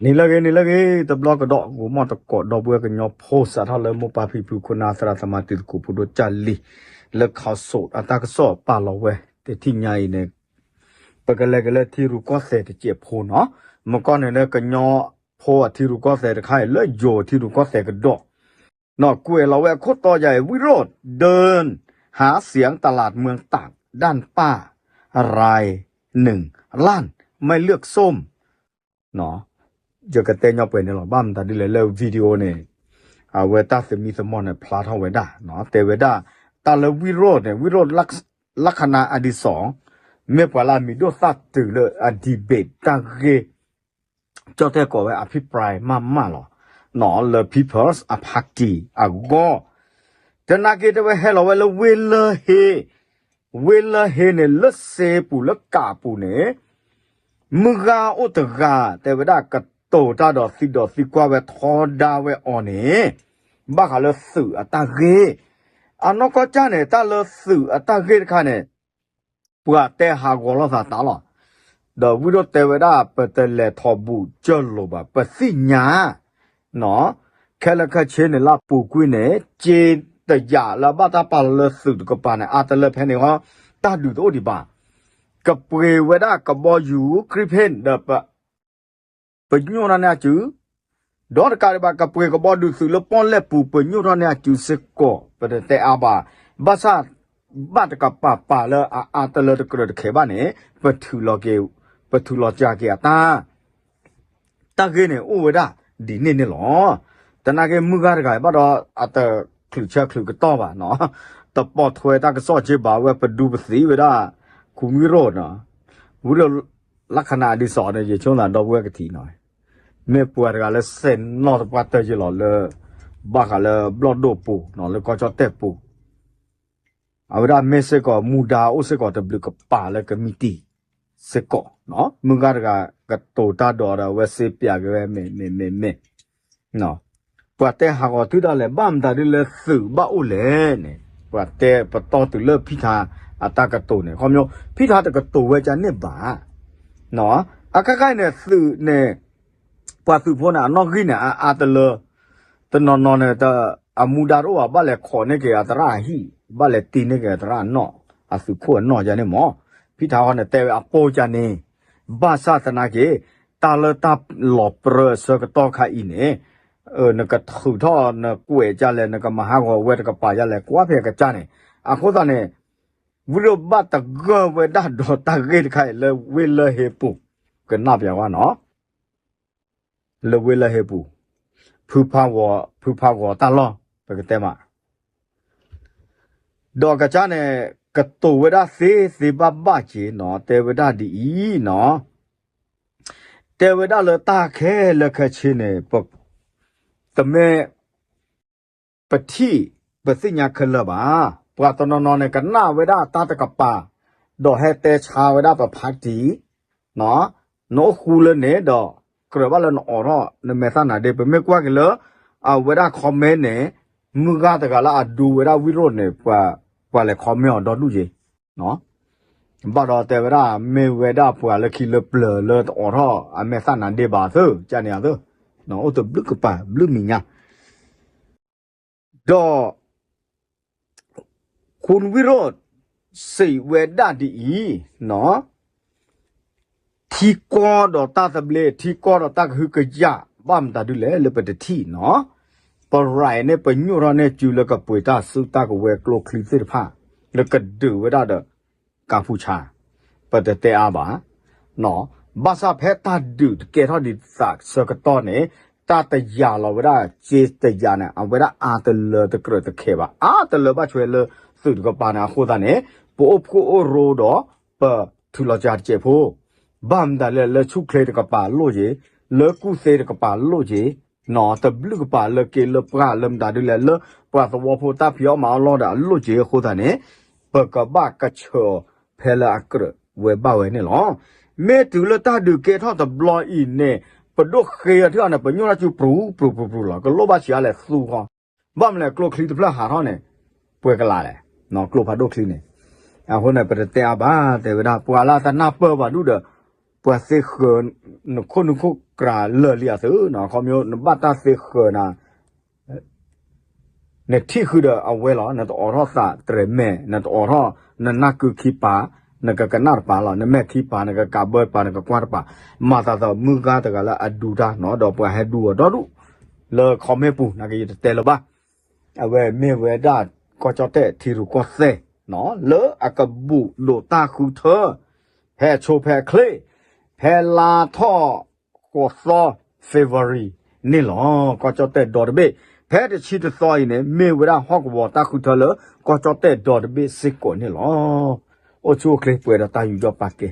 နံၤလၢအဂ့ၤ နံၤလၢအဂ့ၤ တဘျီကဒီး ဂိၤမီၣ်တကိး ဒီပုၢ်ဝဲၢ်ကညီဖိ စးထီၣ်လၢမိၢ်ပၢ်ဖံဖု ခိၣ်နၢ်သရၣ်သမါ တံၤသကိးဖိဒိၣ်ကၢ်လံၤ လၢ Council အတၢ်ကစီၣ်ပာ်လီၤဝဲ တထံၣ်ညါအံၤန့ၣ် ပကလဲၤက့ၤလၢထံရူၢ်ကီၢ်သဲးတစဲးဖိနီၤ, မ့ၢ်ကီၢ်န့ၣ်လၢကညီဖိအထံရူၢ်ကီၢ်သဲးတခါအံၤ လၢယိၤထံရူၢ်ကီၢ်သဲးကဒီး ကွဲးလီၤဝဲအခိၣ်တီယၤအံၤ ဝံၣ်ရိၣ် ဒၢၣ် ဟးစံၣ်တလးမၢၢ်တၢ် ဒၣ်ပၢ် ရၤ နုၣ် လၢ် မဲၢ်လၢၢ်ကစိၣ် ယကတဲညီပှဲၤန့ၣ်လီၤ. ဘၣ်မတၤဒ်လဲၣ်လၢ video န့ၣ် အဝဲတၢ်သမံသမိးန့ၣ် ဖျါထီၣ်ဝဲဒၣ် တဲဝဲဒၣ် တၢ်လၢဝံၣ်ရိၣ်န့ၣ် ဝံၣ်ရိၣ် လၢခနၣ်အဒံးစီၣ် မ့ၢ်ပှၤလၢအမံၤဒိၣ်သၣ်တုၤလၢအ debate တၢ်ဂ့ၢ် ကၠီၣ်တဲၣ်ကိးဝဲ အဖံပြဲမးမးလီၤ လၢ People's Party အဂီၢ် တနာ်က့ၤတဲဝဲဟဲလီၤဝဲလၢဝ့ၢ်လၢၢ်ဟ့ ဝ့ၢ်လၢၢ်ဟ့န့ၣ် လၢစ့ပူၤလၢကးပူၤန့ၣ် မုၢ်ဂၤအိၣ်တဂၤ တဲဝဲဒၣ်ကတိၤတၢ်ဒီးသံဒီးသံကွၢ်ဝဲထီဒါဝဲအီၤန့ၣ် ဘၣ်ဃးလၢသုးအတၢ်ဂ့ၢ် အနီၢ်ကီၢ်ကၢ်န့ၣ် တၢ်လၢသုးအတၢ်ဂ့ၢ်တခါန့ၣ် ပှၤတဲဟးဂီၤလိာ်သးတၢ်လီၤ. ဒီးဝံၣ်ရိၣ်တဲဝဲဒၣ် ပတလဲၤထီၣ်ဘူးကၢၢ်လိာ်ဘၣ် ပသ့ၣ်ညါ ခဲလၢာ်ခဲဆ့န့ၣ် လၢပူၤကွံာ်န့ၣ် က့တယာ်လၢအဘၣ်တၢ်ပာ်လီၤလၢသုးတကပၤန့ၣ် အါတလၢဖဲန့ၣ်ဟီ တၢ်ဒုးတအိၣ်ဒံးဘၣ်. ကပှ့ၤဝဲဒၣ်ကဘီယူၤ ခရံာ်ဖ့ၣ် ဒီး ပညိၣ်ထီၣ်န့ၢ်အစု ဒီးတကးဒံးဘၣ် ကပှ့ၤကဘီဒုးသုးလၢပီၣ်လဲၣ်ပူၤ ပညိၣ်ထီၣ်န့ၢ်အစုစ့ၢ်ကီး ပတတဲအါဘၣ်. ဘၣ်ဆၣ် ဘၣ်တကပၤပာ်လၢအအါတလၢတကြၢးတခဲးဘၣ်န့ၣ် ပထုးလီၤက့ၤ ပထုးလီၤစှၤက့ၤအတၢ် တၢ်ဂ့ၢ်န့ၣ်အိၣ်ဝဲဒၣ်ဒ်န့ၣ်န့ၣ်လီၤ. တနာ်က့မုၢ်ဂၤတဂၤဘၣ်ဒီး အတချုးဆၢချုးကတီၢ်ဘၣ်နီၤ, တပိာ်ထွဲတၢ်ကစီၣ်က့ဘၣ်ဝဲ ပဒူပသံဝဲဒၣ် ခူဝံၣ်ရိၣ်နီၤ, ဝံၣ်ရိၣ် လၢခနၣ်ဒ်စီၤန့ၣ် ယဆိသးဒီပုၢ်ဝဲၢ်ကထံၣ်နီၤ, မ့ၢ်ပှၤတဂၤလၢစဲးနီၢ်တပှၢ်တၢၢ်ယ့လီၤလၢ ဘၣ်ဃးလၢဘျီၣ်ဒိၣ်ပူၤနီၤ လၢကီၢ်ကၠီၣ်တဲၣ်ပူၤ အဝဲဒၣ်မ့ၢ်စ့ၢ်ကီးမူဒါအိၣ်စ့ၢ်ကီးတဘျုးကပၤလၢကမံးတံာ်စ့ၢ်ကီး, မုၢ်ဂၤတဂၤကတိၤတၢ်ဒီးဒီးအဝဲစ့ပၠးက့ၤဝဲမ့ၢ်မ့ၢ်မ့ၢ်မ့ၢ်, ပှၤတဲဟးဂီၤတုၤဒၣ်လဲာ် ဘၣ်မတၤဒ်လဲၣ်သုးဘၣ်အိၣ်လဲၣ်န့ၣ် ပှၤတဲပတီၢ်တုၤလၢဖံထါအတၢ်ကတိၤန့ၣ် ခီဖျိဖံထါတကတိၤဝဲကန့ၣ်ဘၣ်, အခါခါအံၤန့ၣ် သုးန့ၣ် ပှၤသုးဖိန့ၣ် အနီၣ်ဂံၢ်န့ၣ် အအါတလၢ, တနီၤနီၤန့ၣ် အမူဒါတအိၣ်ဘၣ် ဘၣ်လဲၤခိးန့ၢ်က့ၤအသရၣ်အဟံၣ်, ဘၣ်လဲၤတ့န့ၢ်က့ၤအသရၣ်အနီၣ်, အသုးခိၣ်အနီၣ်ယါန့ၣ်မ့ၢ်, ဖံထါဃီန့ၣ် တဲဝဲအပိကါန့ၣ်, ဘၣ်ဆၣ်သနာ်က့ တၢ်လၢတၢ်လီၤပြၢအဆၢကတီၢ်ခါအံၤန့ၣ် နကထုးထီၣ်နကွဲးကါလဲၣ် နကမၤဟးဂီၤဝဲတကပၤယါလဲၣ် ကွၢ်ဖဲအကစၢ်န့ၣ်, အဃိသတးန့ၣ် ဝံၤဒီးဘၣ်တဂၢၢ်ဝဲဒၣ်ဒီးတၢ်ဂ့ၢ်တခါအံၤလၢဝ့ၢ်လၢၢ်ဟ့ပူၤ, ကနၣ်ပျးဝဲနီၤ လၢဝ့ၢ်လၢၢ်ဟ့ပူၤ, ဖုဖးဂီၤ, ဖုဖးဂီၤတၢ်လီၢ် ပကတဲမး, ဒီးကစၢ်န့ၣ် ကတိၤဝဲဒၣ်သ့သ့ဘၣ်ဘၣ်က့ၤနီၤ တဲဝဲဒၣ်ဒ်အံၤနီၤ, တဲဝဲဒၣ်လၢတၢ်ခဲလၢာ်ခဲဆ့န့ၣ် တမ့ၢ် ပထံၣ်ပသ့ၣ်ညါခဲလၢာ်ဘၣ်. ပှၤတနီၤနီၤန့ၣ် ကနၣ်ဝဲဒၣ်တၢ်တကပၤ, ဒီးဟဲတဲဆါဝဲဒၣ်ပ party, နအိၣ်ဃူလၢန့ၣ်ဒီး ကြၢးဘၣ်လၢနအိးထီၣ်နမဲာ်သၣ်နါဒ့, ပမ့ၢ်ကွၢ်က့ၤလၢ အဝဲဒၣ် comment န့ၣ် မုၢ်ဂၤတဂၤလၢအဒူဝဲဒၣ်ဝံၣ်ရိၣ်န့ၣ် ပှၤလဲၤ comment အီၤဒီဒူၣ်က့ၤ ဘၣ်ဒီးတဲဝဲဒၣ် မ့ၢ်ဝဲဒၣ်ပှၤလၢခံလၢပျၢၤလၢတအိးထီၣ်အမဲာ်သၣ်နါဒ့ဘၣ်သ့ၣ် ကန့ၣ်အသ့ၣ်, အိၣ်တဘျုးကပၤဘျုးမံၤညါ, ဒီး ခူဝံၣ်ရိၣ် စံးဝဲဒၣ်ဒ်အံၤ, ထံကီၢ်ဒီးတၢ်သဘျ့ ထံကီၢ်ဒီးတၢ်ကဟုကယာ် ဘၣ်မတၤဒ်လဲၣ်လၢပတထံၣ်နီၤ, ပရၤန့ၣ် ပညိၣ်ထီၣ်န့ၢ်စုလၢကပှ့ၤတၢ်စုတၢ်ကဝဲၤကျိချံသ့ၣ်တဖၣ် လၢကဒုးဝဲဒၣ်ဒီး ကါဖူဆါ, ပတတဲအါဘၣ် ဘၣ်ဆၣ်ဖဲတၢ်ဒုးတကဲထီၣ်ဒံးသးဆၢကတီၢ်န့ၣ် တၢ်တယာ်လီၤဝဲဒၣ် က့တယာ်န့ၣ် အဝဲဒၣ်အါတလၢတကြၢးတခဲးဘၣ် အါတလၢဘၣ်ဆွဲလၢသုးတကပၤန့ၣ် အဃိသတးန့ၣ် ပအိၣ်ဖှိၣ်အိၣ်ရိဒီး ပထုးလီၤစှၤတစဲးဖိ ဘၣ်မတၤလဲၣ်လၢဆူၣ်ချ့တကပၤလိၣ်က့ၤ, လၢကူၣ်သ့တကပၤလိၣ်က့ၤ တဘျုးကပၤလၢက့လၢပှၢ်လၢမတၤဒ်လဲၣ် လၢပှၤသဝီဖိတၢ်ဖံးအီၣ်မၤအီၣ်လီၢ်ဒီးအလိၣ်က့ၤအဃိသတးန့ၣ် ပကဘၣ်ကဆၢဖဲလၢအကြၢးဝဲဘၣ်ဝဲန့ၣ်လီၤ. မ့ၢ်တုၤလၢတၢ်ဒုးကဲထီၣ်တဘျီအံၤန့ၣ် ပဒိၣ်ဃ့အီၤထံအီၤန့ၣ် ပညိၣ်တၢ်စုပျူၤပျူၤပျူၤပျူၤလီၤ ကလိၣ်ဘၣ်ဆံးအါလဲၣ်သူဃီ, ဘၣ်မနုၤလဲၣ် ကျိချံတဖျၢၣ်ဟးထီၣ်န့ၣ် ပှဲၤကလးလဲၣ်, ကျိဖးဒိၣ်ချံန့ၣ်, အဃိန့ၣ် ပတတဲအါဘၣ် တဲဝဲဒၣ် ပှၤလၢအတနၢ်ပၢၢ်ဘၣ်ဒူၣ်ဒီး ပှၤသ့ဃၢၤ နခိၣ်နူာ်ခိၣ်ကြးလၢာ်လံအသုနီၤ, ခီဖျိနဘၣ်တၢ်သ့ဃၢၤနၤ နထံၣ်ဃုာ်ဒီးအဝဲလီၤ, နတအိးထီၣ်သးတြဲၤမဲာ်, နတအိးထီၣ်, နနၢ်ကုခံပၤ, နကကနၣ်တပၤလီၤ, နမဲာ်ခံပၤ, နကကးဘၢတပၤ, နကကွၢ်တပၤ, မၤသးသီမုၢ်ဂၤတဂၤလၢအဒူတၢ်နီၤ, ဒီးပှၤဟဲဒူအီၤဒီဒူၣ် လၢ comment ပူၤ နာ်က့ယတတဲလၢၤဘၣ်. အဝဲမ့ၢ်ဝဲဒၣ် ကီၢ်ကၠီၣ်တဲၣ်ထံရူၢ်ကီၢ်သဲးနီၤ, လၢအကဘူးလိာ်တၢ်ဃုထၢ ဖဲအဆိဖဲအချ့ ဖဲလါထီၣ်ဃိးသီ February န့ၣ်လီၤ. ကီၢ်ကၠီၣ်တဲၣ်ဒီတဘ့ၣ် ဖဲတဆံတသီအံၤန့ၣ် မ့ၢ်ဝဲဒၣ်ဟီၣ်ကဝီၤတၢ်ဃုထၢလၢ ကီၢ်ကၠီၣ်တဲၣ်ဒီတဘ့ၣ်စ့ၢ်ကီးန့ၣ်လီၤ. အိၣ်ဆူၣ်အိၣ်ချ့ပှဲၤဒီးတၢ်ယူးယီၣ်ပာ်ကဲ